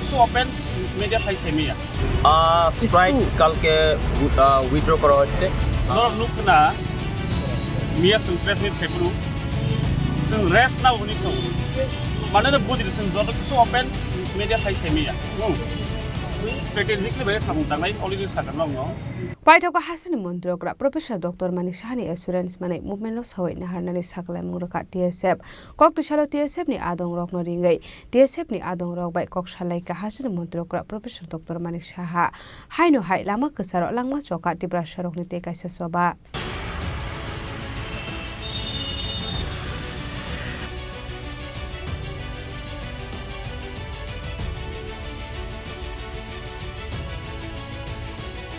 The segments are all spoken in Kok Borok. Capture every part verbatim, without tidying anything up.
কিছু open media ফাইস হয়নি। আহ, স্ট্রাইক কালকে, আহ, উইথড্র করা হচ্ছে। ধরো নুক না, মিয়া সিং প্রেস মিট খেপুরু, সিং রেস্ট না উনি সব। মানে না বুঝলি, সিং যত কিছু ওপেন মিডিয়া ফাইস হয়নি। হুম। সিং স্ট্র্যাটেজিকলি ভাবে সামুন তাংলাই, অলরেডি সাকার নাও। Paithakgo hasteni montri okra Professor Doctor Manik Sahani assurance manwi movement no sawi naharnani sakhlaimung rwkha T S F. Kok twisalo T S F ni adong rokno ringwi T S F ni adong rok bai kok salaikha hasteni montri okra Professor Doctor Manik Saha. Haino hai lama kwcharo langma chokha Tiprasa rokni tei kaisa choba.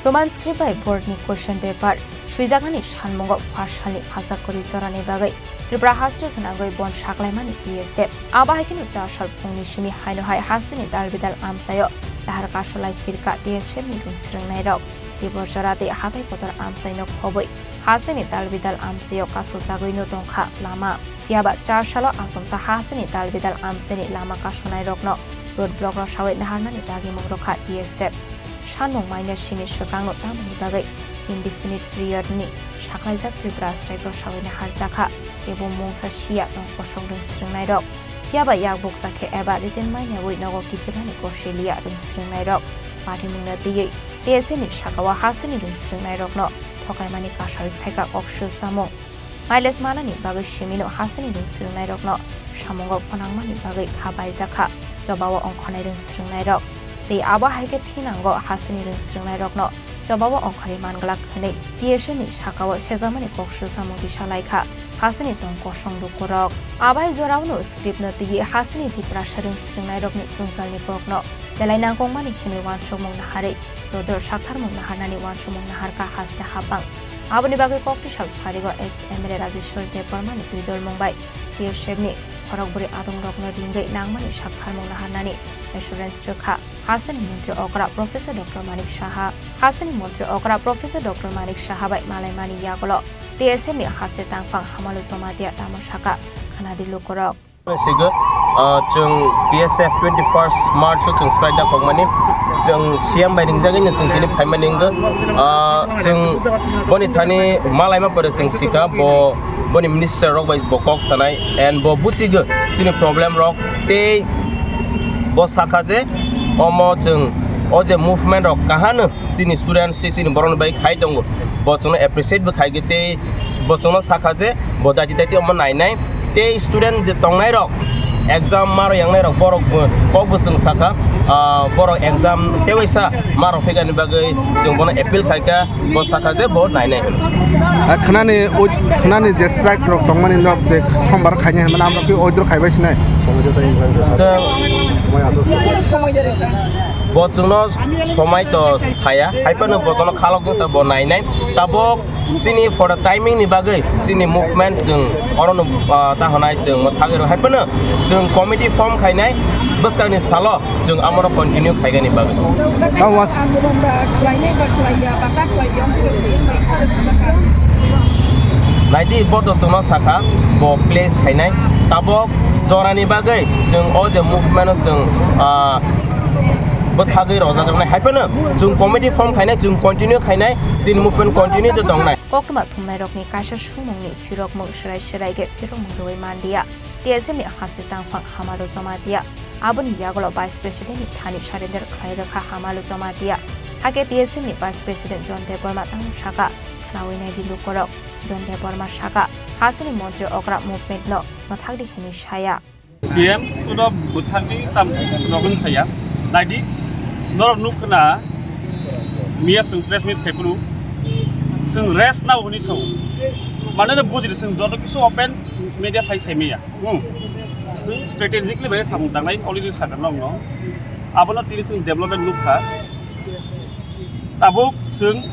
Roman script bai board ni question paper swijaknani sanmungo first salni khajak kwrwi jorani bagwi Tripura haste gwnangwi bon saklaimani T S F. Abo hai kheno char sal phungni simi haino hai hasteni dalbidal amchaio nahar kasolai phirkha T S F ni rwng swrwngnairok. Tibor jora tei hatai kotor amchaino khobwi hasteni dalbidal amchaio kasojagwino tongkha lama. Phiyaba char salo achomsa hasteni dalbidal amchaini lama kasonairokno road block rw sawi naharnani dagimung rwkha T S F. Sanmung maina simi swkangno tamoni bagwi indefinite period ni saklaijak Tripura strike rw sawi naharjakha, teibo mungsa siya tong kosong rwng swrwngnairok. Phiyaba yak bukcha khe eba written mainawi nogo kiphilnani kosiliya rwng swrwngnairok. Patimungno twiwi T S F ni sakao hasteni rwng swrwngnairokno thokaimani kasawi phaikha kok swlsamung. Mileage manani bagwi simino hasteni rwng swrwngnairokno samungo phwnangmani bagwi kha baijakha, chobao ongkhornai rwng swrwngnairok. Tei abo hai khe thinango hasteni rwng swrwngnairokno chobao ongkhorwi manglak hwnwi T S F ni sakao sejakmani kok swlsamung tisa laikha hasteni tong kosong lukurok. Abai joraono script no twiwi hasteni Tiprasa rwng swrwngnairokni chwngsalni kokno belai nangkukmani hwnwi uansukmung naharwi rodor saktharmung naharnani uansukmung naharkha haste hapang. Aboni bagwi kokni sal sarigo ex M L A Rajeshwar Debbarmani twidolmung bai T S F ni khorokbwrwi adongrokno ringwi nangmani saktharmung naharnani assurance rwkha hasteni montri okra Professor Doctor Manik Saha. Hasteni montri okra Professor Doctor Manik Saha bai malaimani yagulo T S F ni haste tangphang Hamalu Jamatia tamo saka, khwnadi lukurok. Sigo, ah, chwng T S F twenty first March o chwng strike da kokmani, chwng C M bai ringjagwi no chwng tini phaimani wngkha. Ah, chwng boni thani malaima pore chwng sikha, bo boni minister rok bai bo kok sanai and bo buchigo chini problem rok tei bo sakha je omo chwng o je movement rok kahano chini students tei chini borokni bai khai tongo, bo chwngno appreciate bo khai khe tei bo chwngno sakha je bo daiti daiti omo nainai tei student je tongnairok exam maro yangnairok borok bo kok bo chwng sakha, ah, borok exam tewaisa maro phikani bagwi chwng bono appeal khaikha, bo sakha je bo nainai. Ah, khwnani oi-, khwnani je strike rok tongmani nok je sombar khainai hwnmani amrok khe oidro khaibai sinai. Chwng bo chwngno somai to saya, hai phano bo chwngno khalok wngsa bo nainai. Tabok chini for the timing ni bagwi chini movement chwng orono, ah, ta hwnai chwng mo thagwi rw hai phano chwng committee form khainai bwskangni salo chwng amoro continue khaigani bagwi. Tamo as- Naidi bo to chwngno sakha bo place khainai tabok jorani bagwi chwng o je movement o chwng, ah, bwthagwi rojak rwnai hai phano chwng committee form khainai chwng continue khainai chini movement continue de tongnai. Koktwma thumnairokni kaisa sumungni phirokmung swrai swrai khe phirokmung rwui manliya. T S F ni haste tangphang Hamalu Jamatia aboni yagulo Vice President ni thani surrender khlai rwkha Hamalu Jamatia. Hakhe T S F ni Vice President John Debbarma tamo saka, khnaui naidi lukurok. John Debbarma saka, hasteni montri okra movement no mwthakdi hwnwi saya. C M kuno bwthakni tam rogwin saya. Naidi, norok nuk khna, miya chwng press meet khai phuru, chwng rest nao hwnwi sao. Mane no bujidi chwng joto kisu open media phai sai maya. Hmm. Chwng strategically bai samung tangnai already sakha nokno. Abono tini chwng development nukha. Tabuk chwng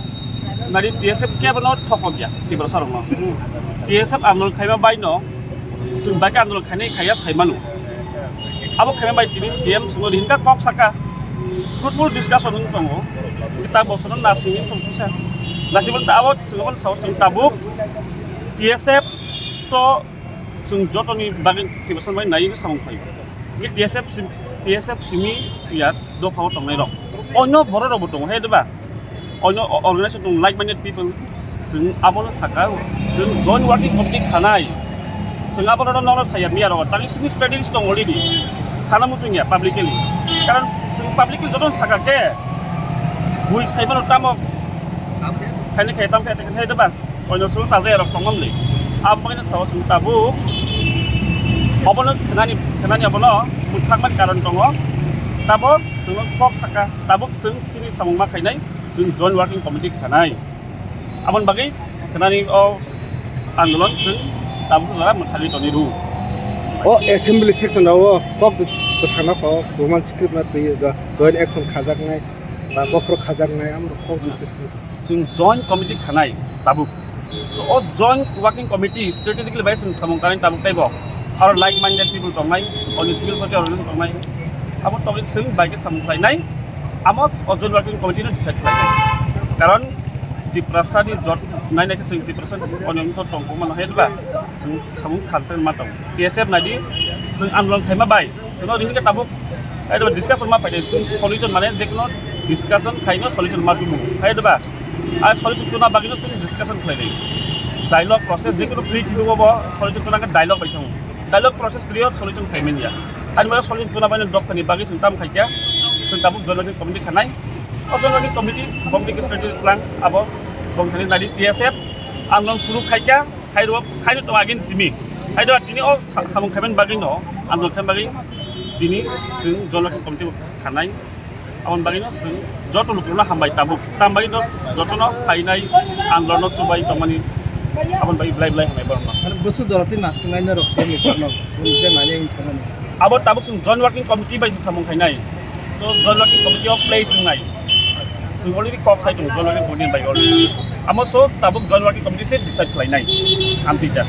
nari T S F kebo no thokok ya, Tiprasa rok no. T S F andolon khaima bai no, chwng bai khe andolon khainai khaiya sai manu. Abo khaima bai tini C M chwng no hinta kok saka, fruitful discussion wng tongo. Kita bosono nasing wng song kisa. Nasing wng ta abo chwng abo sao chwng tabuk T S F to chwng jotoni bagwi Tiprasa bai nai samung phai. Ni T S F si T S F simi ya dophao tongnai rok. Onyo borok rok bo tongo, he diba? Onyo o-, organization tongo, like minded people. Chwng abono saka, chwng joint working committee khanai. Chwng abono no, no saya miya rok. Tani sini strategies tongo already. Sana muchung ya publicly. Karon chwng publicly joto saka ke. Bui saimano tamo. Khaini khai tam khai, khai diba? Oino sulu chajakrok tongmani. Aboni sao chwng tabuk obono khnani, khnani abono mwthangmani karon tongo. Tabuk chwngno kok saka, tabuk chwng chini samung ma khainai, chwng joint working committee khanai. Aboni bagwi khnani o andolon chwng tabuk jora mwthangwi toni rw. O assembly section rok o kok bwskango kok roman script ma twi joint action khajaknai ba bokhorok khajaknai amo kok bwskango. Chwng joint committee khanai tabuk. So, o joint working committee strategically bai chwng samung tanai tabuk teibo. Aro like minded people tongnai, oni civil society organization tongnai. Abo tongwi chwng bai khe samung khlainai. Amo o joint working committee no decide khlainai. Karon Tiprasa ni jot nai nai khe chwng Tiprasa ni onyo wngkha tong buma no hwnba chwng samung khan ma tong. T S F nai di chwng andolon khaima bai. Chwngno rihingkhe tabuk, hai diba, discussion ma paidai, chwng solution mane jekno discussion khaino solution ma tubu. Hai diba, a solution tuna bagwino chwng discussion khlaidai. Dialogue process jekno free thwibo bo solution tuna khe dialogue bai thango. Dialogue process kwrwio solution khaimani ya. Ani bagwi solution tuna bagwino dophani bagwi chwng tam khaikha. Chwng tabuk joint committee khanai. O joint committee bongni khe strategic plan abo bongthani nadi T S F andolon suru khaikha. Khairok, khairok tong agin simi. Khairok tini o sa-, samung khaimani bagwi no, andolon khaimani bagwi tini chwng joint committee khanai. Aboni bagwi no chwng joto lukurokno hambai tabuk. Tam bagwi no jotono phainai andolon no chubai tongmani. Aboni bagwi belai belai hambai borokno. Ar bwswk jora twi nasingnai norok se ni borokno. Bini je mani ang sanani. Abo tabuk chwng joint working committee bai se samung khainai. So, joint working committee o place wngnai. Chwng already kok khai tongo, joint working committee bai already. Amo so, tabuk joint working committee se decide khlainai. Amtwi da.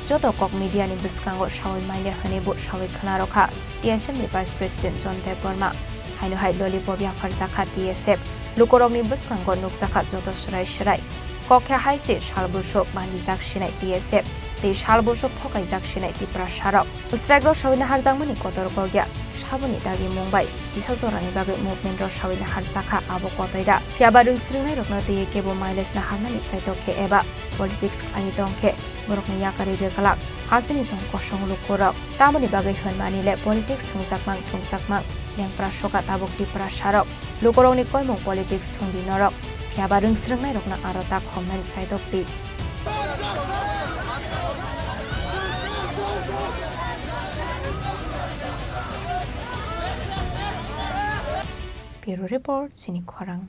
Joto kok media ni bwskango sawi manya hwnwi bo sawi khna rokha T S F ni Vice President John Debbarma. Haino hai lollipop yapharjakha T S F. Lukurokni bwskango nukjakha joto swrai swrai. Kok khe hai se sal bwswk bandijak sinai T S F tei sal bwswk thokaijak sinai Tiprasarok. Swraikrok sawi naharjakmani kotor kok ya, saboni dagi mung bai kisa jorani bagwi movement rok sawi naharjakha abo kotoi da. Phiya ba rwngsrwngnairokno twiwi kebo mileage naharnani chaitok khe eba politics khlaiwi tong khe borokni yakarwi rwglak hasteni tong kosong lukurok. Tamoni bagwi hwnmani le politics thwngjakmang thwngjakmang lengpra soka tabuk Tiprasarok. Lukurokni koimung politics thwngdi norok, phiya ba rwngsrwngnairokno aro tak homnani chaitok di. Bureau Report, chini khorang.